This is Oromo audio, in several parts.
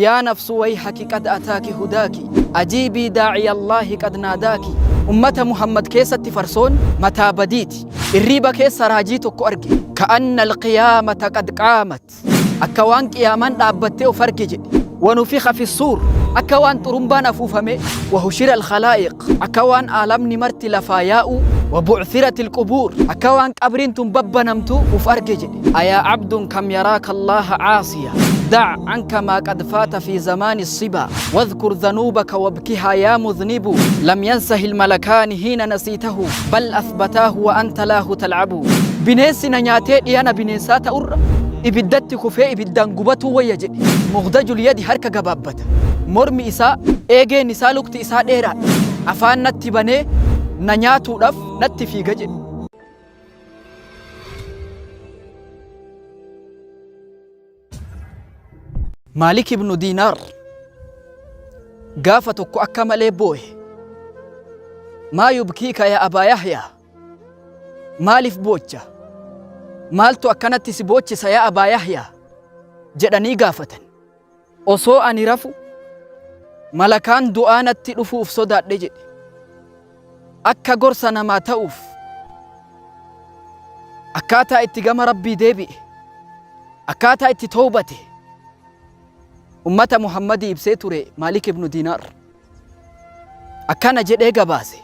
Yaa nafsu wayhaki qad ataaki hudaaki ajiibii daaciya Allaahi qad naadaaki. Ummata Muhammad keessatti farsoon mataa badiiti. Irriiba keessa raajii tokko arge. Ka'anna alqiyaamata qad qaamat. Akka waan qiyaamaan dhaabbattee of arge jedhe. Wanufikha fi suur. Akka waan xurumbaan afuufamee. Wahushira alkhalaa'iq. Akka waan aalamni marti lafaa yaa'u. Wabu'thirat alqubuur. Akka waan qabriin tun babbanamtu uf arge jedhe. Ayaa abdun kam yaraaka Allaaha caasiya. Dac canka maa qad faata fi zamaani sibaa. Wadhkur dhanuubaka wabkihaa yaa mudhnibu. Lam yansahi almalakaani hiina nasiitahu bal athbataahu wa anta laahu talcabu. Bineensi na nyaatee dhiyana bineensaa ta'urra ibiddatti kufee ibiddaan gubatuu wayya jedhe. Mugdajul yadi harka gabaabbata. Mormi isaa, eegeen isaa, lukti isaa dheeraadha. Afaan natti banee na nyaatuudhaf natti fiiga jedhe. Maalik ibnu Diinaar gaafa tokko akka malee boohe. Maa yubkiika yaa Abaa Yahyaa? Maaliif boocha? Maaltu akkanatti si boochisa yaa Abaa Yahyaa? Jedhanii gaafatan. Osoo ani rafu malakaan du'aa natti dhufuuf sodaadhe jedhe. Akka gorsa namaa ta'uuf akkaataa itti gama Rabbii deebi'e, akkaataa itti towbate ummata Muhammadii ibsee ture Maalik ibnu Diinaar. Akkana jedhee gabaase.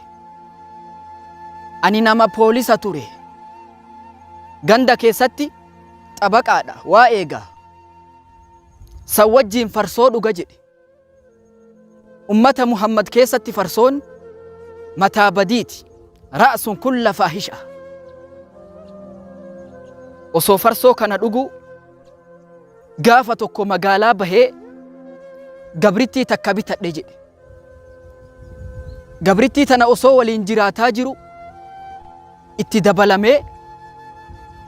Ani nama poolisa ture. Ganda keessatti xabaqaadha, waa eega. San wajjiin farsoo dhuga jedhe. Ummata Muhammad keessatti farsoon mataa badiiti. Ra'sun kulla faahisha. Osoo farsoo kana dhuguu gaafa tokko magaalaa bahee gabrittii takka bitadhe jedhe. Gabrittii tana osoo waliin jiraataa jiru itti dabalamee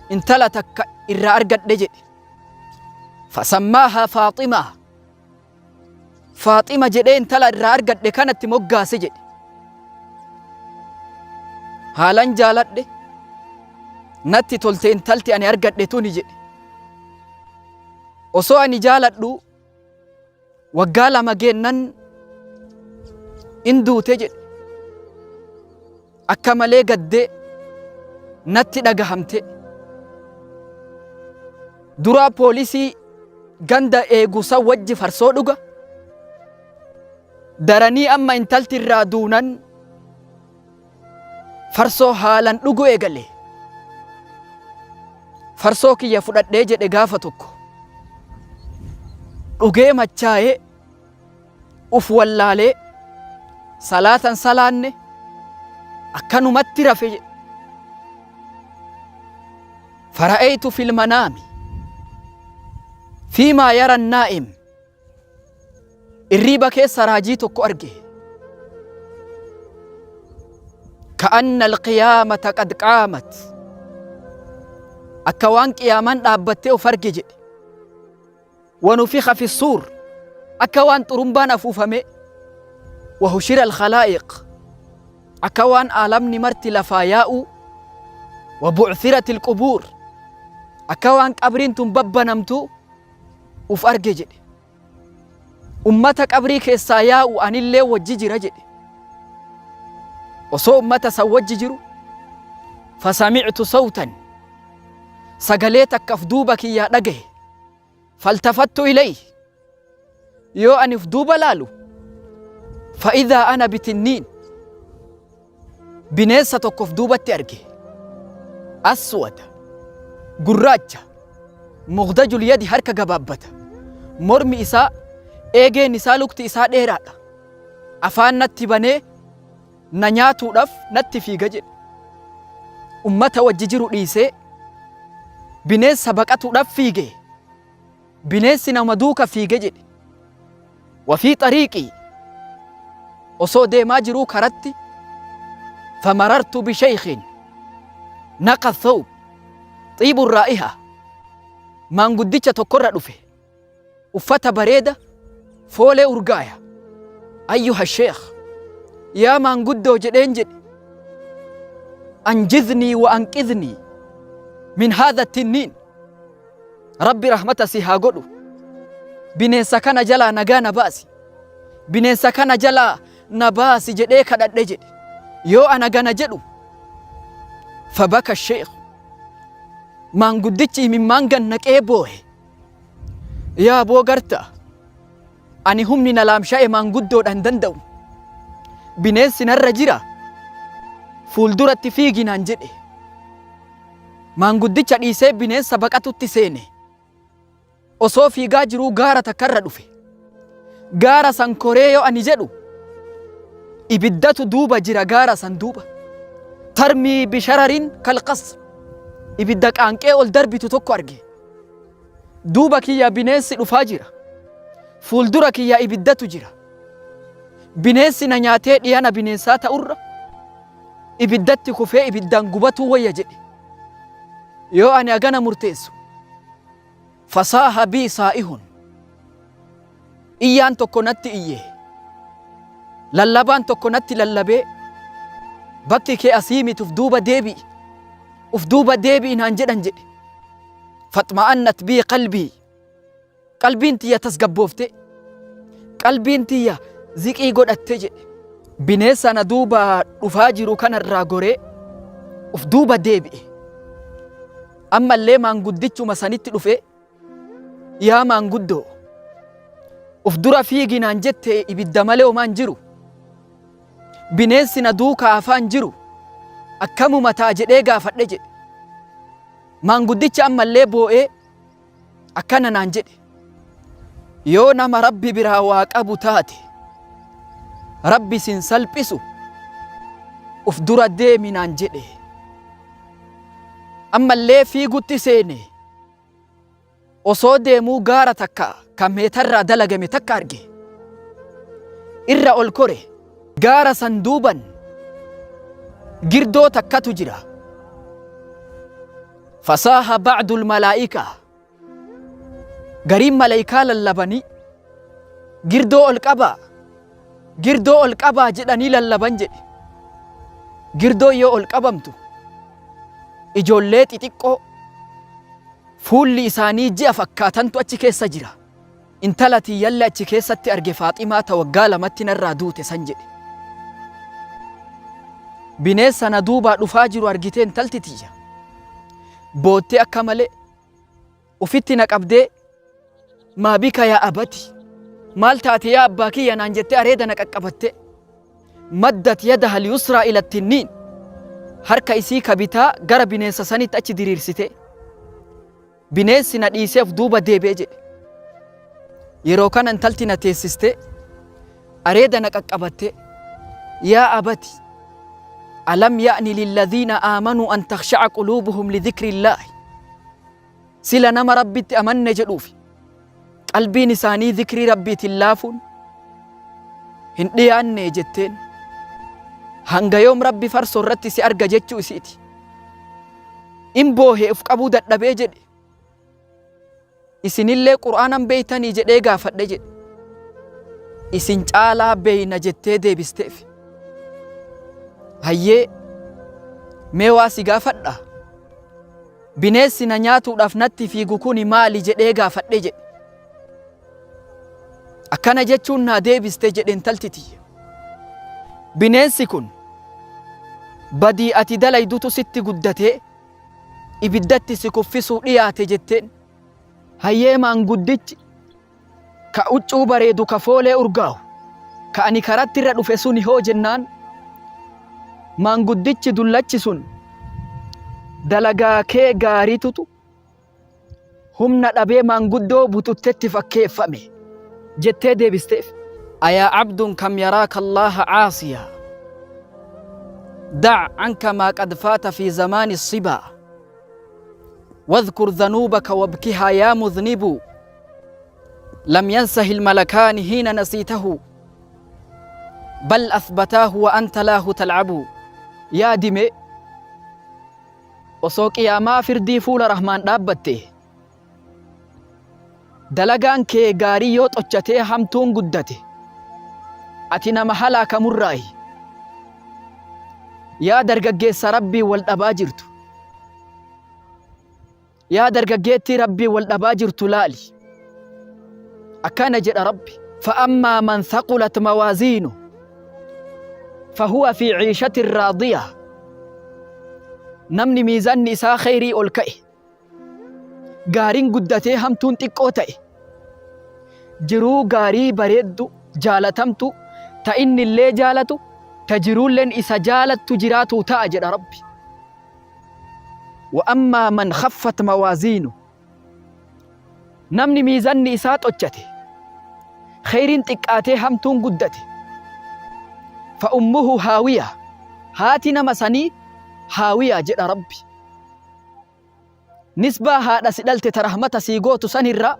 intala takka irraa argadhe jedhe. Fasammaahaa Faaximaa. Faaxima jedhee intala irraa argadhe kanatti moggaase jedhe. Haalan jaaladhe natti tolte intalti ani argadhe tuni jedhe. Osoo ani jaaladhu waggaa 2 geennan in duute jedhe. Akka malee gaddee natti dhagahamte. Duraa poolisii ganda eegu san wajji farsoo dhuga. Daranii amma intalti irraa duunan farsoo haalan dhugu eegale. Farsoo kiyya fudhadhee jedhe gaafa tokko. Dhugee machaa'ee uf wallaalee salaatan salaanne akkanumatti rafe jedhe. Fara'aytu fil manaami fiimaa yara naa'im irriiba keessa raajii tokko arge. Ka'anna alqiyaamata qad qaamat akka waan qiyaamaan dhaabbattee of arge jedhe. Wanufikha fi suur akka waan xurumbaan afuufamee. Wahushira alkhalaa'iq akka waan aalamni marti lafaa yaa'uu. Wabu'thirat alqubuur akka waan qabriin tun babbanamtu uf arge jedhe. Ummata qabrii keessaa yaa'u anillee wajji jira jedhe. Osoo ummata san wajji jiru fasami'tu sawtan sagalee takka of duuba kiyyaa dhagahe. Faltafattu ilayhi yoo ani of duuba laalu fa'idhaa ana bitinniin bineensa tokko of duubatti arge. Aswada gurraacha mugdajul yadi harka gabaabbata. Mormi isaa eegeen isaa lukti isaa dheeraadha. Afaan natti banee na nyaatuudhaaf natti fiiga jedhe. Ummata wajji jiru dhiisee bineensa baqatuudhaaf fiige. Bineensi nama duuka fiige jedhe. Wafii xariiqii osoo deemaa jiruu karatti famarartu bisheykhin naqa thawb xiibu raa'iha maanguddicha tokkorra dhufe uffata bareeda foolee urgaaya ayyuha sheekh yaa maanguddoo jedheen jedhe anjiznii wa anqidhnii min haadha tinniin Rabbi rahmata si haa godhu. Bineensa kana jalaa nagaa na baasi. Bineensa kana jalaa na baasi jedhee kadhadhe jedhe. Yoo ana gana jedhu fabaka sheekh maanguddichi imimmaan gan naqee boohe. Yaa boo garta ani humni na laamsha'e maanguddoodha hin danda'u. Bineensi narra jira fuulduratti fiigi naan jedhe. Maanguddicha dhiisee bineensa baqatutti seene. Osoo fiigaa jiruu gaara takkarra dhufe. Gaara san koree yoo ani jedhu ibiddatu duuba jira gaara san duuba. Tarmii bishararin kalqas ibidda qaanqee ol darbitu tokko arge. Duuba kiyya bineensi dhufaa jira. Fuuldura kiyya ibiddatu jira. Bineensi na nyaatee dhiyana bineensaa ta'urra ibiddatti kufee ibiddaan gubatuu wayya jedhe. Yoo ani agana murteessu fasaaha bii saa'ihun iyyaan tokko natti iyye lallabaan tokko natti lallabee bakki kee asii miti uf duuba deebi'i uf duuba deebi'i naan jedhan jedhe faxma'annat bii qalbii Qalbiin tiyya tasgabboofte. Qalbiin tiyya ziqii godhatte jedhe. Bineensa na duuba dhufaa jiru kanarraa goree uf duuba deebi'e. Ammallee maanguddichuma sanitti dhufee yaa maanguddoo uf dura fiigi naan jette ibidda malee homaa hin jiru. Bineensi na duukaa hafaa hin jiru. Akkamuma ta'a jedhee gaafadhe jedhe. Maanguddichi ammallee boo'ee akkana naan jedhe yoo nama Rabbi biraa waa qabu taate Rabbi sin salphisu uf dura deemi naan jedhe. Ammallee fiigutti seene osoo deemuu gaara takka kan meetarraa dalagame takka arge. Irra ol kore gaara san duuban girdoo takkatu jira. Fasaaha ba'dul malaa'ikaa gariin malaa'ikaa lallabanii girdoo ol qabaa girdoo ol qabaa jedhanii lallaban jedhe. Girdoo yoo ol qabamtu ijoollee xixiqqoo fuulli isaanii ji'a fakkaatantu achi keessa jira. Intala tiyyalle achi keessatti arge Faaximaa ta waggaa lamatti narraa duute san jedhe. Bineensa na duubaa dhufaa jiru argitee intalti tiyya. Boottee akka malee ufitti na qabdee maa bika yaa abati maal taate yaa abbaa kiyya naan jettee areeda na qaqqabattee maddat yadaha liyusraa ila tinniin harka isii ka bitaa gara bineensa sanitti achi diriirsitee Bineensi na dhiisee of duuba deebi'e jedhe. Yeroo kana intalti na teessistee areeda na qaqqabattee yaa abati alam ya'ni lilladhiina aamanuu an takhsha'a quluubuhum lidhikrillaahi sila nama Rabbitti amanne jedhuufi qalbiin isaanii dhikrii Rabbiitiin laafuun hin dhiyaanne jetteen hanga yoom Rabbi farsoo irratti si arga jechuu isiiti. In boohe of qabuu dadhabee jedhe. Isinillee Qur'aanan beeytanii jedhee gaafadhe jedhe. Isin caalaa beeyna jettee deebisteef. Hayyee mee waa si gaafadha. Bineessi na nyaatuudhaaf natti fiigu kuni maali jedhee gaafadhe jedhe. Akkana jechuun naa deebiste jedhe intalti tiyya. Bineensi kun badii ati dalaydutu sitti guddatee ibiddatti si kuffisuu dhiyaate jetteen. Hayyee maanguddichi ka uccuu bareedu ka foolee urgaahu ka ani karatti irra dhufe suni hoo jennaan maanguddichi dullachi sun dalagaa kee gaariitutu humna dhabee maanguddoo bututtetti fakkeeffame jettee deebisteef. Ayaa abdun kam yaraaka Allaaha caasiyaa dac canka maa qad faata fi zamaani sibaa wadhkur dhanuubaka wabkihaa yaa mudhnibuu lam yansahi lmalakaani hiina nasiitahu bal athbataahu wa anta laahu talcabuu. Yaadi mee Osoo qiyaamaa firdii fuula Rahmaan dhaabbatte, dalagaan kee gaarii yoo xochatee hamtuun guddate, ati nama halaakamurraayi. Yaa dargaggeessa Rabbiin wal dhabaa jirtu. Yaa dargaggeettii Rabbiin wal dhabaa jirtu laali. Akkana jedha Rabbi. Fa'ammaa man thaqulat mawaaziinu fahuwa fi ciishatin raadiya. Namni miizanni isaa kheyrii ol ka'e, gaariin guddatee hamtuun xiqqoo ta'e, jiruu gaarii bareeddu jaalatamtu ta innillee jaalatu ta jiruulleen isa jaalattu jiraatuu ta'a jedha Rabbi. Wa ammaa man khaffat mawaaziinu. Namni miizanni isaa xochate, kheyriin xiqqaatee hamtuun guddate, fa ummuhu haawiya, haati nama sanii haawiya jedha Rabbi. Nisbaa haadha si dhalte ta rahmata sii gootu sanirraa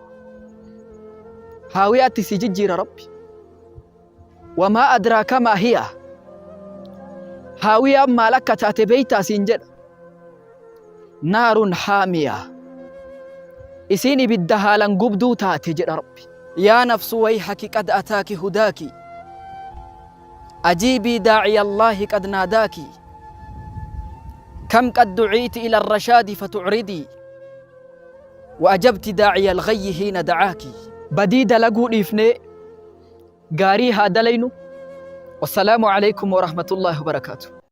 haawiyaatti si jijjiira Rabbi. Wamaa adraaka maa hiya, haawiyaan maal akka taate beeytaa siin jedha. Naarun haamiya, isiin ibidda haalan gubduu taate jedha Rabbi. Yaa nafsu wayhaki qad ataaki hudaaki, ajiibii daaciya Allaahi qad naadaaki, kam qad duciiti ila arrashaadi fatucridii, wa ajabti daaciya alghayyi hiina dacaaki. Badii dalaguu dhiifnee gaarii haa dalaynu. Wassalaamu aleykum warahmatullaahi wabarakaatuh.